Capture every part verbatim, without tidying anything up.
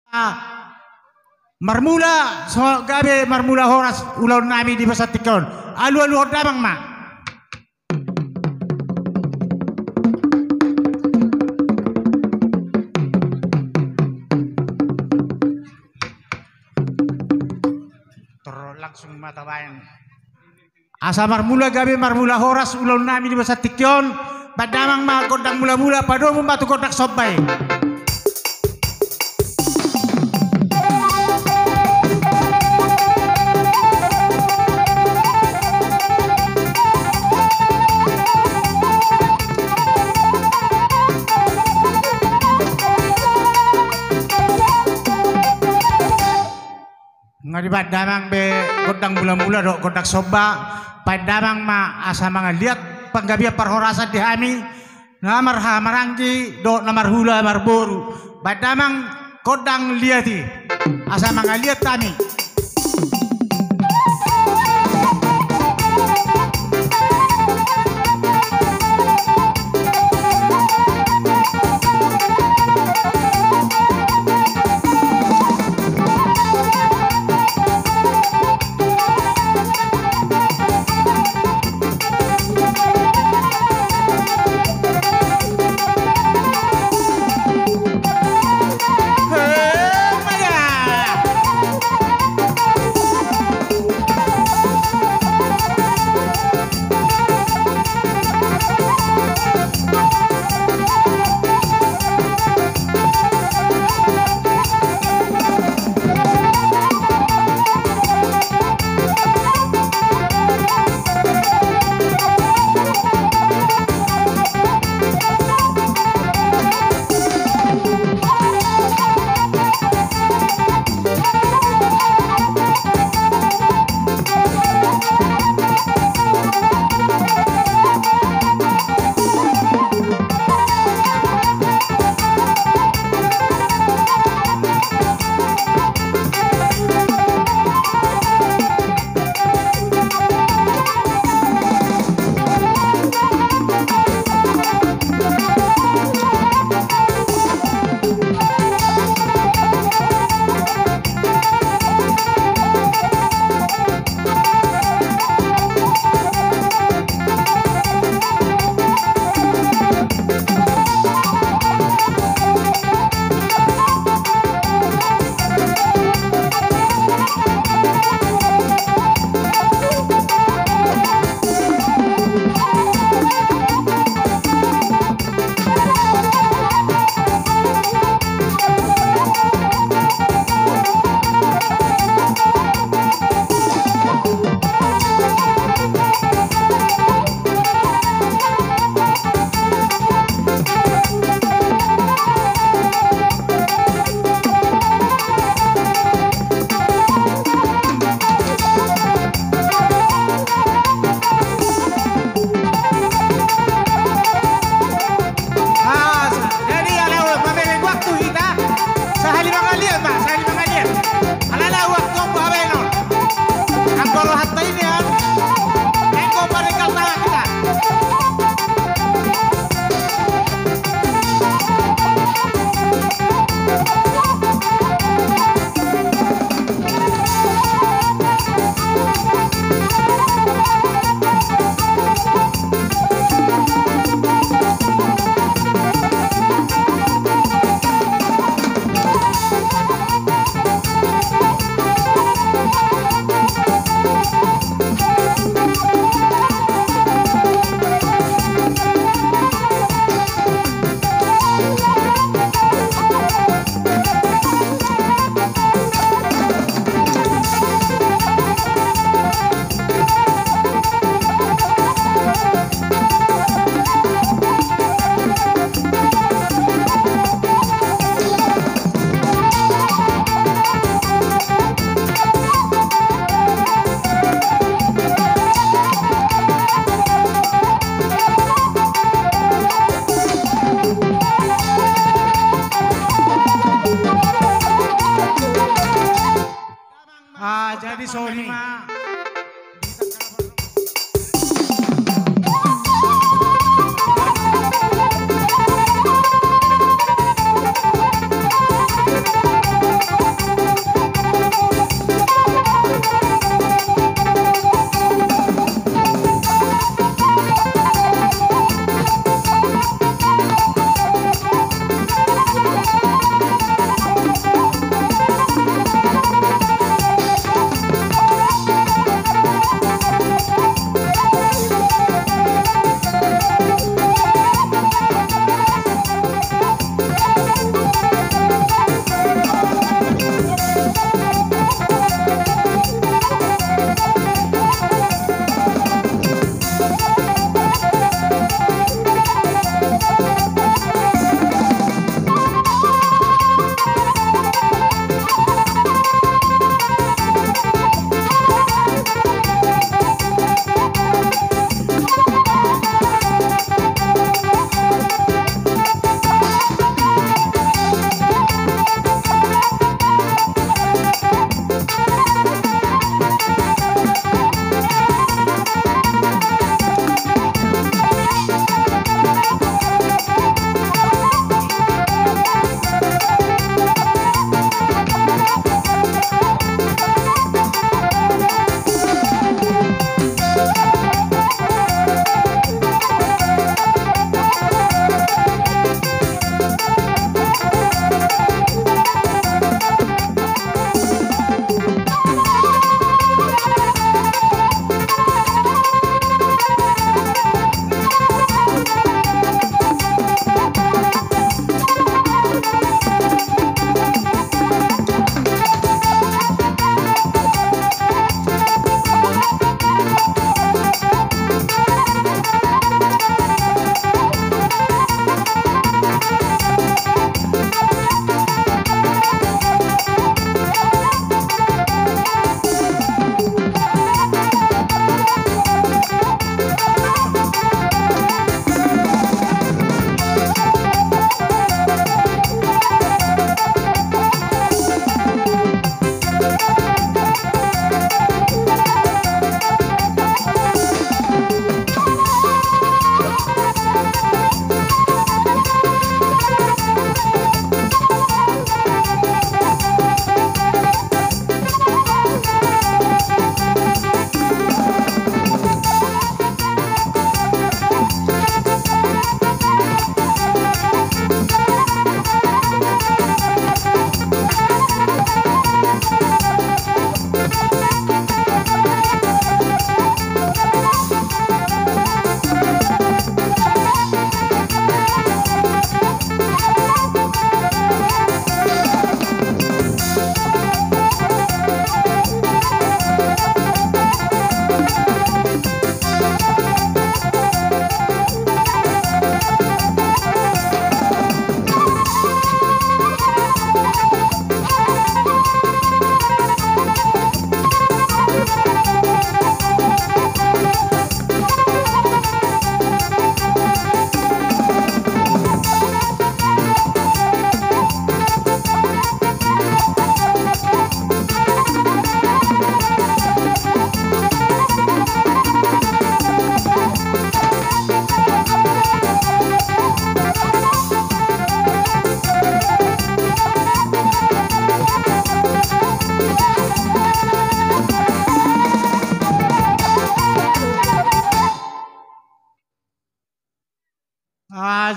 Ah, marmula, so gabe marmula horas ulaon nami di bagasan tingki on. Alualuhon damang ma. Tor langsung ma tabaen. Asa marmula gabe marmula horas ulaon nami di bagasan tingki on, baen damang ma gondang mulamula, padomu ma tu gondang somba i. Nga dibaen damang be gondang mulamula dohot gondang somba, baen damang ma asa mangaliat panggabean parhorasan di hami, na marhaha maranggi dohot na marhula marboru, baen damang gondang liat i, asa mangaliat hami. Ah, sa-, jadi ala mamereng waktu hita, sahali mangaliat ma, sahali mangaliat. Alana waktu on boha baenon. Anggo rohanta i nian, anggo paringgal tangan hita. Ah, jadi songon i ma.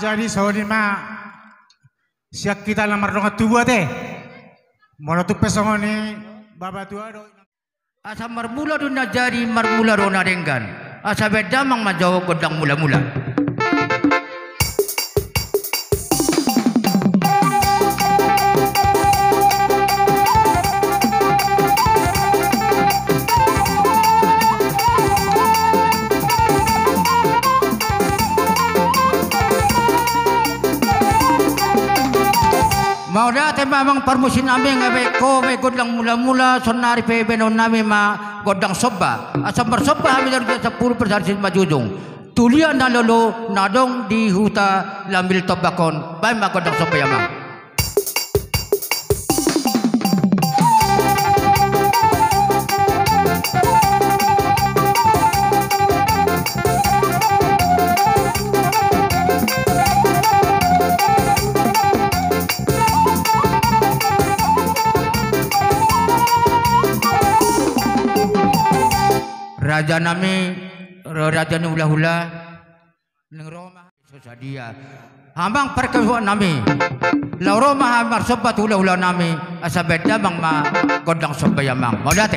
Jadi songon i ma sian hita na mardongan tubu ate. Molo tung pe songon i, bapatua do. Asa marmula do na jadi, marmula do na denggan. Asa baen damang ma jo gondang mula-mula. Mauliate ma amang parmusik nami, nga baen ho ma gondang mula-mula, saonari pe baenon nami ma gondang somba. Asa marsomba hami dari sampulu persen manjujung. Tulia na lolo na adong di huta Lambil Tombak on, baen ma gondang somba i amang. Raja nami, raja ni hula-hula. Naeng ro ma so sadia. Amang parkesuan nami. Laho ro ma hami marsomba tu hula-hula nami, asa baen damang ma gondang somba i amang. Mauliate.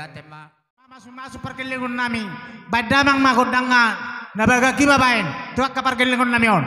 Mamasu-masu pargellengon nami. Baen damang ma gondangna, na bagak i ma baen tu angka pargellengon nami on.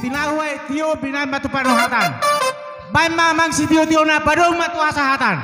Tinahu aek tio binahen ma tu panuhatan. Baen ma amang sitio-tio na padong ma tu hasahatan.